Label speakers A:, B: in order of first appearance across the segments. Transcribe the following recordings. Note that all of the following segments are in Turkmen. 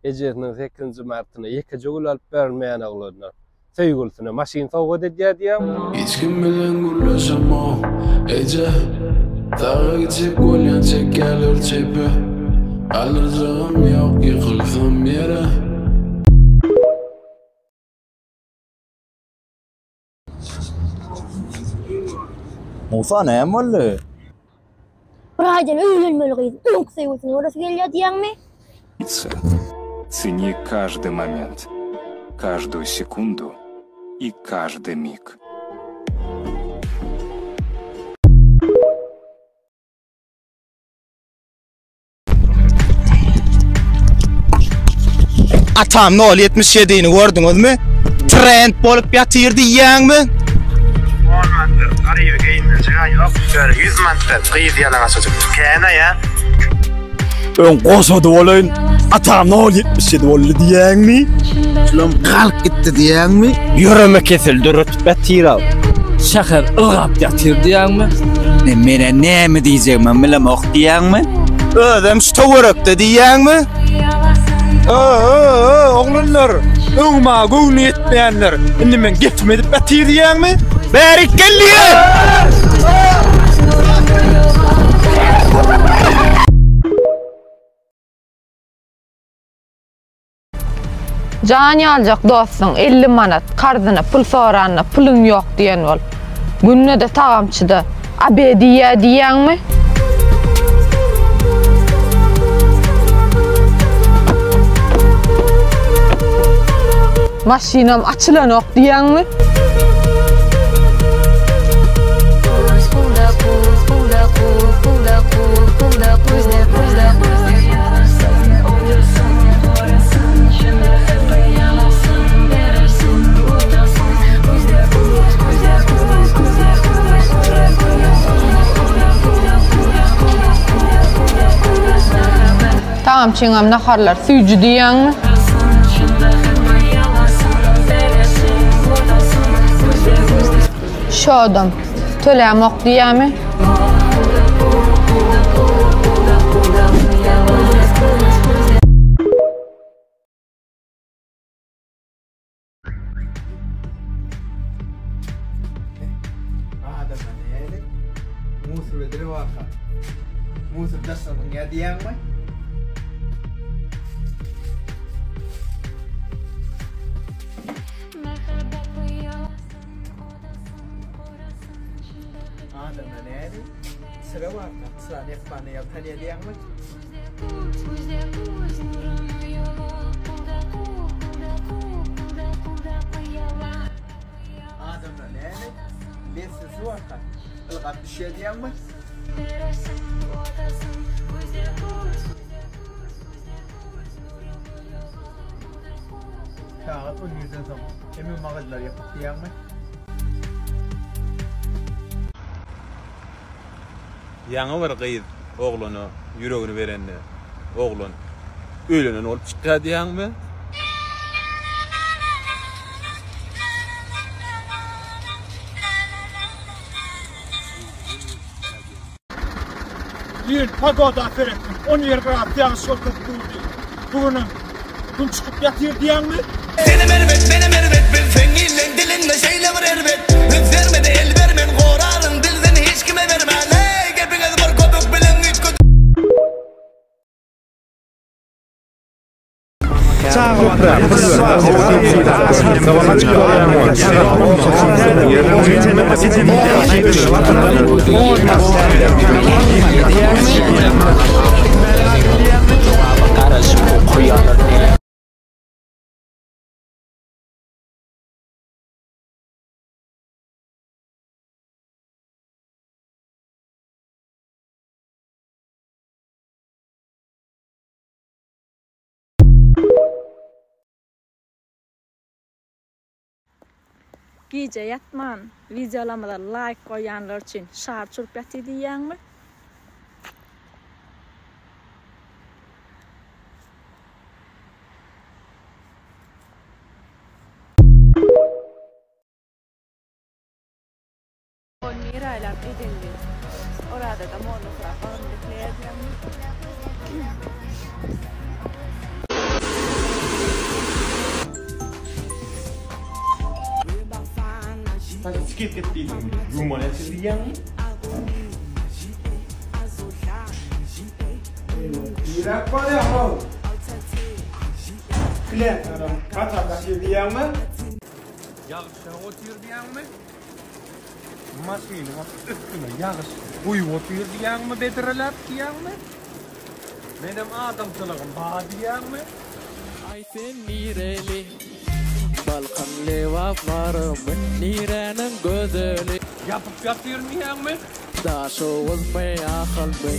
A: Ejesiniň sekizinji martyna ýekeje gül alyp bermeýän oglanlar. Söýgülisine maşyn sowgat edýär diýýäňmi?
B: Hiç kim bilen gürleşemok eje Saga gitjek bolýan çekýärler çepe Galdyrjagym ýok ýykylsam ýere.
C: Musa näme boldy?
D: Bir aýdan öýlenmeli gyz öňki söýgülisini göresi gelýär diýýäňmi?
E: Цени каждый момент, каждую секунду и каждый миг.
C: Atam nol ýetmiş ýedini gördüňizmi? Trend bolup ýatyr diýýäňmi?
F: On manat berip garyby geýindirjeg-ä ýok, ýöne ýüz manat berip gyz ýalaňaçajyk kän-ä ýa.
C: Öň goşady bolaýyn, atam nol ýetmiş ýedi boldy diýýäňmi?
G: Şulam galyp gitdi diýýäňmi?
C: Ýöreme kesel döretip ýatyr-aw.
H: Şäher ylgap ýatyr diýýäňmi?
G: Ne menä näme diýjegimem bilemok diýýäňmi?
C: Özem şu töwerekde diýýäňmi? Ö-ö-ö, oglanlar, öň maňa göwni ýetmeýänler, indi meň gepimi edip ýatyr diýýäňmi? Bärik gel diýýän!
I: Jan ýaljak dostuň 50 manat karzyna pul soranda pulum ýok diýen bol. Günde-de tagamçyda abe diýýä diýýäňmi? Maşynam açylanok diýýäňmi? Tagamçyňam naharlar süýji diýýäňmi? Şodam tölämok diýýämi?
J: Adama nälik? Musur bediri waka. Musur daşyna zyňýar diýýäňmi? Adamda nälik? Çyra barka, çyrany ýakmanda ýaltanýar diýýäňmi? Adamlar näme? Lessesi barka, ylgap düşýär diýýäňmi? Sagat on birden soň hemme magazylar ýapyk diýýäňmi?
K: Ýaňy bir gyz oglana ýüregini berende oglan öýlenen bolup çykýar diýýäňmi?
L: Düýn pogoda seretdim, on bir gradus ýagyş görkezip durdy. Bu günem Gün çykyp ýatyr diýýäňmi?
M: Senem erbet menem erbet bilseň illeň dilinde şeýle bir erbet Üns bermede el bermen goraryn dilden hiç kime bermän Eý gepiňiz bir köpük bilen üýtgedip
N: Gije ýatman wideolarymyza laýk goýýanlar üçin şar çürüp ýatyr diýýäňmi?
O: On bir aýlap edendi. Orazada molla sorap bagryny bekleýär diýýäňmi?
C: Skip et diýdim welin, ýuwman ýatyr diýýäňmi? Niräk barýaň how? Kliýentlerem gaçak ýatyr diýýäňmi?
P: Ýagyş ýagyp otyr diýýäňmi? Maşynyňa üstüne ýagyş guýup otyr diýýäňmi bedreläp diýýäňmi? Menem adamçylygym bar diýýäňmi?
Q: Aý sen nireli? Balkan Lebap Marymy niräniň gözeli?
P: Ýapyp ýatyryn diýýäňmi?
Q: Daşoguzmy Ahalmy?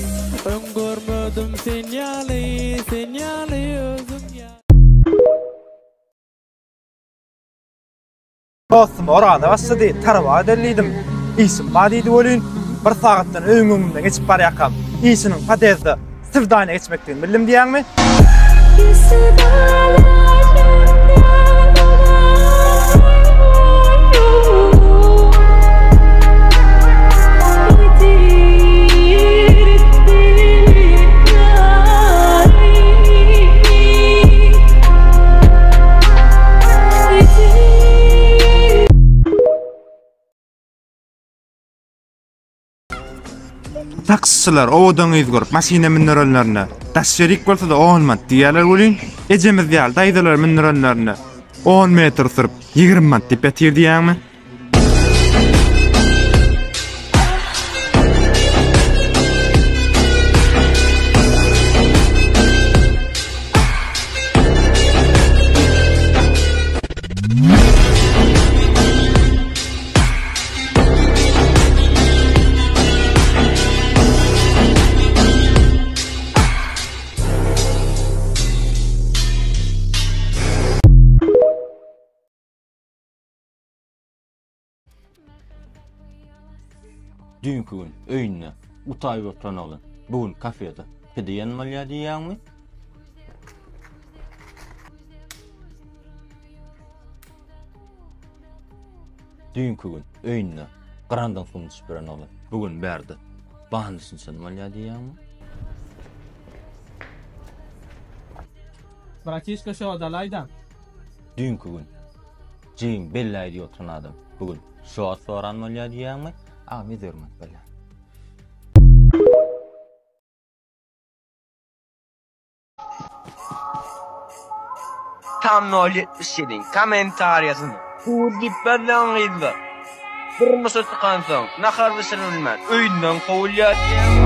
Q: Öň görmedim sen ýaly, sen ýaly özüň ýaly.
C: Dostum Oraza başlady, taraba edeli diýdim. Işim bar diýdi welin, bir sagatdan öýüň öňünden geçip barýarkam, işiniň podýezdde swidaniýa geçmekdigini bildim diýýäňmi? Taksiçiler owadan gyz görüp maşyna mündürenlerinde, daş ýerik bolsa-da on manat diýýärler welin, ejemiz ýaly daýzalar mündürenlerinde on metr sürüp 20 manat diýip ýatyr diýýäňmi?
R: Düýnki gün öýünde utaýyp oturan oglan bu gün kafede pide ýen bolýar diýýäňmi? Düýnki gün öýünde grandan suwuny içip ýören oglan bu gün bärde bandysyny içen bolýar diýýäňmi?
S: Bratişka şodalaýda.
R: Düýnki gün Jigim belläý diýip oturan adam bu gün şuwagt soran bolýar diýýäňmi? Agam 120 manat bolýar.
T: Tam nol 77-iň kommentariýasynda Hur diýip ýazýan gyzlar durmuşa çykansoň nahar bişiribilmän öýünden kowulýar diýýäňmi?